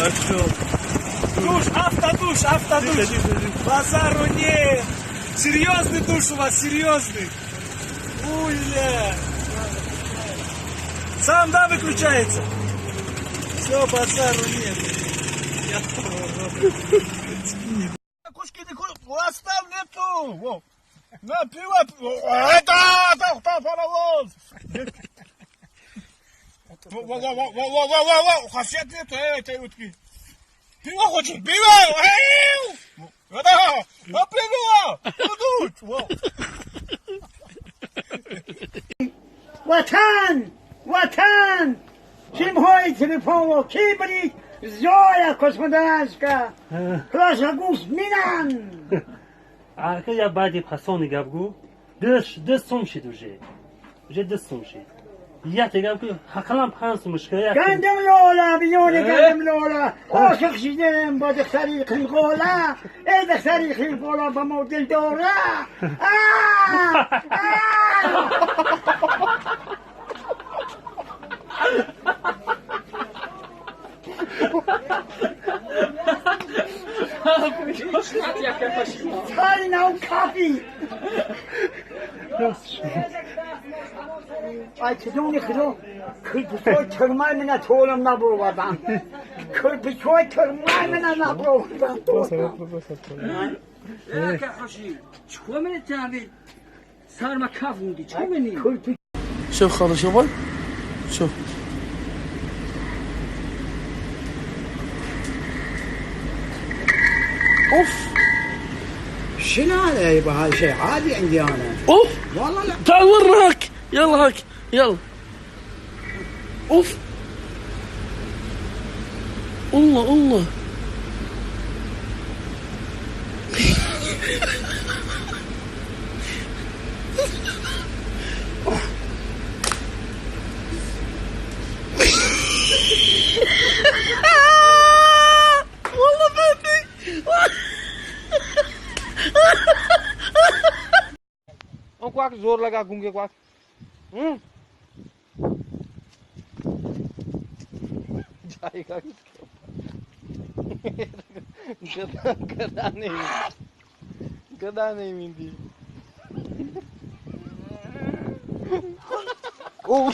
Так что... Душ, автодуш, автодуш. Базару нет. Серьезный душ у вас, серьезный. Уля. Сам, да, выключается? Все, базару нет. Я Кошки не вас там нету. На пиво. Это, паровоз. Во-во-во-во-во-во-во, хасет нету, этой утки. Пиво хочешь? Пиво! Да, пиво! Ватан! Ватан! Чим телефон, кибрид, Зоя Космодарска, Класагус Минан! Ака я бади пасони гапгу, дес сум шид уже. Уже дес сум шид. Я те гапгу, хақалам 5 сум шка. Гандам лола, биёни гандам лола, ошиқ шидем ба духтари қилғола, эй духтари қилғола ба мо дил дора. Царина кафи. Ай, чедони худо, кирпичой тюрмай мена толам набровардан. Кирпичой тюрмай мена набровардан. شوف خالص شوف شوف اوف. شنو هذا يبا؟ هذا شيء عادي عندي انا. اوف والله لا. تعال ورنا هاك، يلا هاك يلا. اوف الله الله. والله فهمني. क्वाक जोर लगा गूंगे क्वाक। जाएगा किसके ऊपर? गधा गधा नहीं, गधा नहीं मिलती। ओ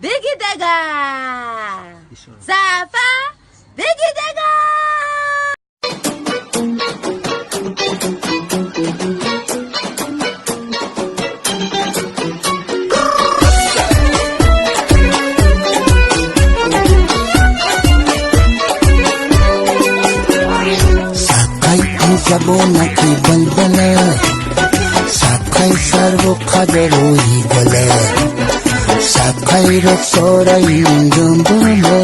Bigidega! Zafa! Bigidega! Sakay ang sabona ki balbala, sakay sarvo khadroi gala, sakay roksorai dumbala,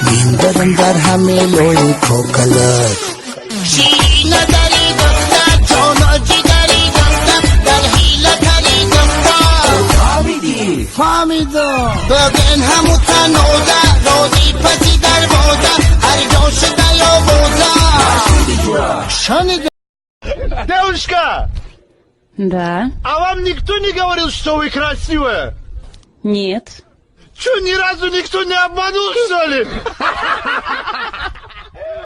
mindaram dar hameloi khokala. Девушка! Да. А вам никто не говорил, что вы красивая? Нет. Чё, ни разу никто не обманул, что ли?